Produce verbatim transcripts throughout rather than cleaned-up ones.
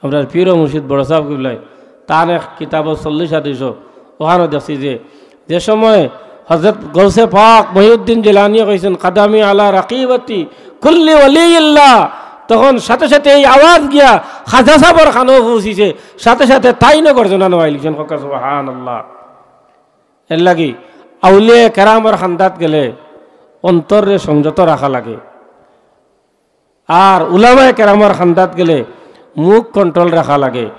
আমরার পীর ও মুর্শিদ বড় ছাব কিবলায় তান এক কিতাবো চল্লিশ হাদিসো অখানো দেখছি যে, যে সময় হযরত গৌসে পাক মহিউদ্দিন জিলানীয়ে কইছইন, "কাদামি আলা রাকিবাতি কুল্লি ওয়ালিয়িল্লাহ", তখন সাথে সাথে এই আওয়াজ গিয়া খাজা ছাবর কানো পৌঁছিছে, সাথে সাথে তাইনও গর্জনা নামাইলিছইন। কউক্কা সুবহানাল্লাহ। এরলাগি আউলিয়ায়ে কেরামর কান্দাত গেলে অন্তররে সংযত রাখা লাগে। আর উলামায়ে কেরামর কান্দাত গেলে মুখ control রাখা লাগে।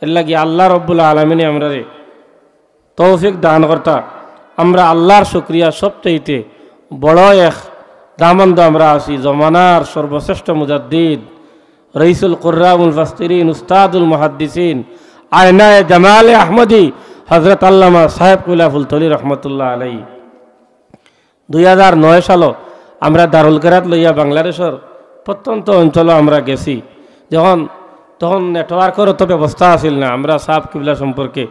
এরলাগি আল্লাহ রব্বুল আলামিনে আমরারে তৌফিক দান করতা। আমরা আল্লাহর শুকরিয়া সবচাইতে বড় এক দামান্দ আমরা আছি, জমানার সর্বশ্রেষ্ঠ মুজাদ্দিদ, রইসুল কুররা মুফাসসিরিন, উস্তাদুল মুহাদ্দিসিন, আয়নায়ে জামালে আহমদি, হযরত আল্লামা সাহেব কিবলা ফুলতলি রহমতুল্লাহ আলাইহি। দুই হাজার নয় সালো আমরা দারুল কেরাত লইয়া বাংলাদেশর প্রত্যন্ত অঞ্চলো আমরা গেছি। যখন, তখন networkর অত ব্যবস্থা আছিল না। আমরা ছাব কিবলা সম্পর্কে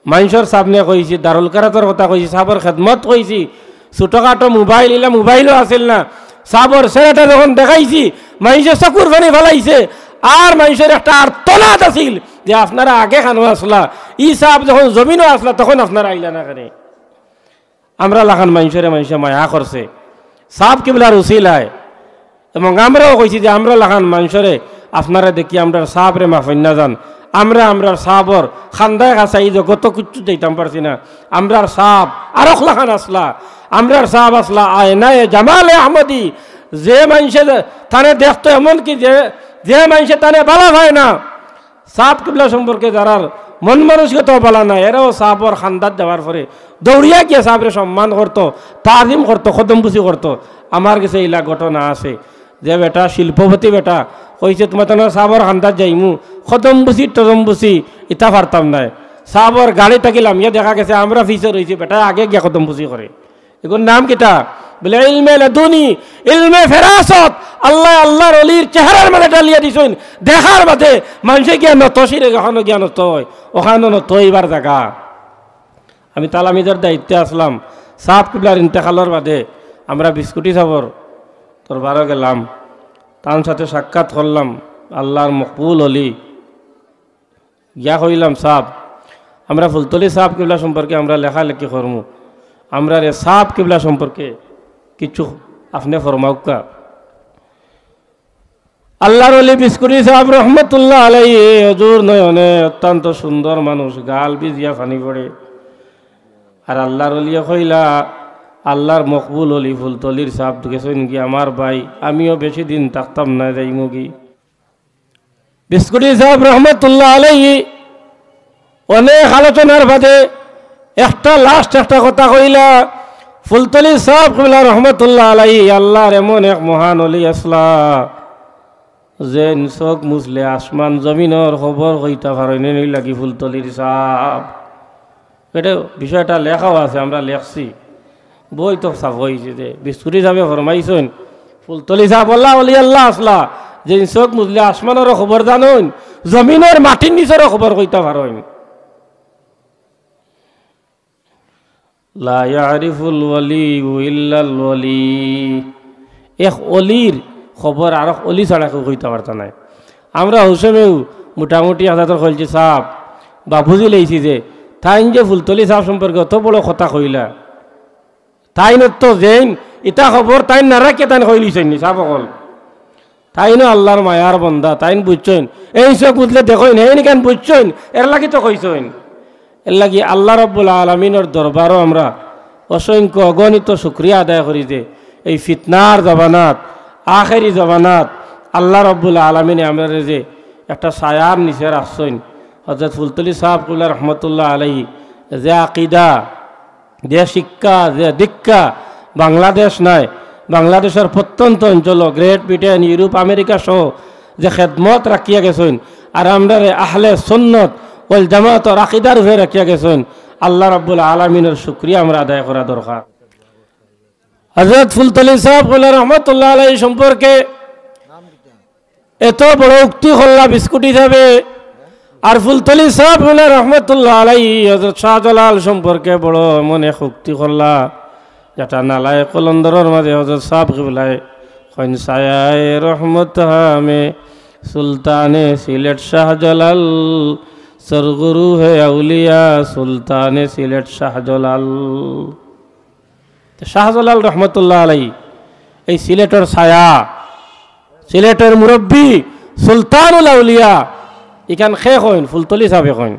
মানষর সামনে কইছি, দারুল কেরাতর কথা কইছি, ছাবর খেদমত কইছি, ছোটখাটো mobile, ইলা mobileও আছিল না। ছাবর চেহারাটা যখন দেখাইছি, মানষে চকুর পানি ফালাইছে। আর মানষর একটা আর্তনাদ আছিল যে, "আপনারা আগে কানো আছলা, ই ছাব যখন জমিনো আছলা, তখন আপনারা আইলা না কেনে?" আমরা লাখান মানষরে মানষে মায়া করছে ছাব কিবলার উসিলায়। এবং আমরাও কইছি যে আমরা লাখান মানষরে, আপনারা দেখি আমরার ছাবরে মাফ অইন না যান। আমরা আমরার ছাবর কান্দায় কাছাই যে গত কিচ্ছু দিতাম পারছি না। আমরার ছাব আরক লাখান আছলা, আমরার ছাব আছলা আয়নায়ে জামালে আহমদি। যে মানষে তানে দেখতো, এমনকি যে, যে মানষে তানে বালা পায় না, ছাব কিবলা সম্পর্কে যারার মন মানসিকতা বালা নাই, এরাও ছাবর কান্দাত যাওয়ার পরে দৌড়িয়া গিয়া ছাবরে সম্মান করতো, তাজিম করতো, কদমবুসি করতো। আমার গেছে ইলা ঘটনা আছে যে বেটা শিল্পপতি বেটা কইছে, "তুমার তানর ছাবর কান্দাত যাইমু, কদমবুসি টদমবুসি ইতা পারতাম নায়।" ছাবর গাড়ি থাকি লামিয়া দেখা গেছে আমরা পিছে রইছি, বেটায় আগে গিয়া কদমবুসি করে। এগুর নাম কিতা? বলে ইলমে লাদুনি, ইলমে ফেরাসত। আল্লায় আল্লাহর অলির চেহারার মাঝে ঢালিয়া দিছইন। দেখার বাদে মানষে গিয়া নত শিরে, অখানো গিয়া নত অয়, অখানো নত অইবার জাগা। আমি তালামিজর দায়িত্বে আছলাম। ছাব কিবলার ইন্তেকালর বাদে আমরা বিস্কুটি ছাবর দরবারো গেলাম, তান সাথে সাক্ষাৎ করলাম। আল্লাহর মকবুল অলি, গিয়া কইলাম, "ছাব, আমরা ফুলতলি ছাব কিবলা সম্পর্কে আমরা লেখালেখি করমু, আমরারে ছাব কিবলা সম্পর্কে কিছু আপনে ফরমাউক্কা।" আল্লাহর অলি বিস্কুটি ছাব রহমতুল্লাহ আলাইহি, হজুর নয়নে অত্যন্ত সুন্দর মানুষ, গাল ভিজিয়া পানি পড়ে। আর আল্লাহর অলিয়ে কইলা, "আল্লাহর মকবুল অলি ফুলতলির ছাব গেছইন গি আমার ভাই, আমিও বেশি দিন থাকতাম না, যাইমু গি।" বিস্কুটি ছাব রহমতুল্লাহ আলাইহি অনেক আলোচনার বাদে একটা last একটা কথা কইলা, ফুলতলি ছাব কইলা রহমতুল্লাহ আলাইহি, আল্লাহর এমন এক মহান অলি আছলা, যেইন চউখ মুজলে আসমান জমিনর খবর কইতা পারইন, এর লাগি ফুলতলির ছাব। এটা বিষয়টা লেখাও আছে, আমরা লেখছি, বই তো ছাপ অইছে যে বিস্কুটি ছাবে ফরমাইছইন, ফুলতলি ছাব আল্লাহ অলি আল্লাহ আছলা, যেইন চউখ মুজলে আসমানর খবর জানইন, জমিনর মাটির নিচর খবর কইতা পারইন। লা ইয়ারিফুল ওয়ালিয়্যু ইল্লাল ওয়ালি। এক অলির খবর আরক অলি ছাড়া কেউ কইতা পারতা নায়। আমরা হউ সময়ও মোটামুটি আন্দাজর কইলছি ছাব বা বুঝিলাইছি যে তাইন যে ফুলতলি ছাব সম্পর্কে অত বড় কথা কইলা, তাইনর তো যেইন ইতা খবর তাইন না রাখিয়া তাইন কইলিছইন নি ছাব অকল। তাইনও আল্লাহর মায়ার বন্দা, তাইন বুঝছইন। এইন চউখ মুজলে দেখইন, এইন ইখান বুঝছইন, এর লাগি তো কইছইন। এর লাগি আল্লাহ রাব্বুল আলামিনর দরবারো আমরা অসংখ্য অগণিত শুকরিয়া আদায় করি যে এই ফিতনার জমানাত, আখেরি জমানাত আল্লাহ রাব্বুল আলামিনে আমরারে যে একটা ছায়ার নিচে রাখছইন। হযরত ফুলতলি ছাব কিবলা রহমতুল্লাহ আলাইহি যে আকিদা, যে শিক্ষা, যে দীক্ষা, বাংলাদেশ নায়, বাংলাদেশর প্রত্যন্ত অঞ্চল, গ্রেট ব্রিটেন, ইউরোপ, আমেরিকা সহ যে খেদমত রাখিয়া গেছইন, আর আমরারে আহলে সুন্নত ওয়াল জামাতর আকিদার উপরে রাখিয়া গেছইন, আল্লাহ রাব্বুল আলামিনর শুকরিয়া আমরা আদায় করা দরকার। হযরত ফুলতলি ছাব কিবলা রহমতুল্লাহ আলাইহি সম্পর্কে এত বড় উক্তি করলা বিস্কুটি ছাবে, আর ফুলতলি ছাব কিবলা রহমতুল্লাহ আলাইহি হযরত শাহজালাল সম্পর্কে বড় এমন এক উক্তি করলা, যেটা নালায়ে কলন্দরর মাঝে হযরত ছাব কিবলায় কইন, "ছায়ায়ে রহমত হামে সুলতানে সিলেট শাহজালাল, সরগুরু হে আউলিয়া সুলতানে সিলেট শাহজালাল। তো শাহজালাল রহমতুল্লাহ আলাই, এই সিলেটর ছায়া, সিলেটর মুরব্বী, সুলতানুল আউলিয়া, ইখান কে কইন? ফুলতলি সাবে কইন।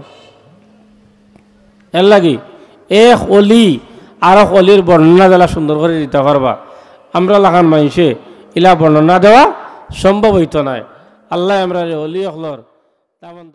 এর লাগি এক অলি আরক অলির বর্ণনা যেলা সুন্দর করি দিতা পারবা, আমরা লাখান মানষে ইলা বর্ণনা দেওয়া সম্ভব অইতো নায়। আল্লায় আমরারে অলি অকলর দামান